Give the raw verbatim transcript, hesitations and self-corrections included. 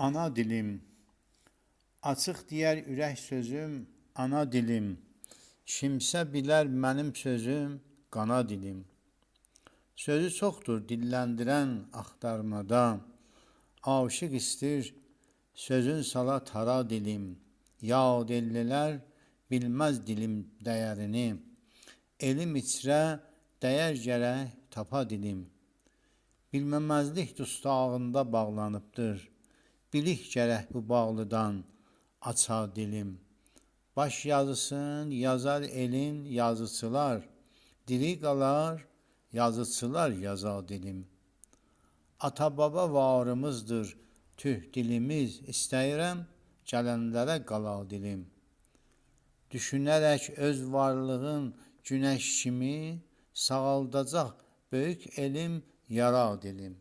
آنا دیلیم. آچیق دئیر اورک سؤزوم، آنا دیلیم. کیمسه بیلر منیم سؤزوم، قانا دیلیم. سؤزو چوخدور دیللندیرن آختارمادا. عاشیق ایستیر سؤزون سالا تارا دیلیم. یاد ائللر بیلمز دیلیم دَیَرینی. ائلیم ایچره دَیر گرک تاپا دیلیم. بیلمه‌مزلیک دوستاغیندا باغلانیبدیر. بیلیک گرک بو باغلیدان آچا دیلیم. باش یازیسین یازار ائلین یازیچیلار. دیری قالار یازیچیلار یازا دیلیم. آتا-بابا واریمیزدیر تورک دیلیمیز، ایسته‌ییرم گلنلره قالا دیلیم. دوشونه‌رک اؤز وارلیغین گونش کیمی، ساغالداجاق بؤیوک ائلیم، یارا دیلیم.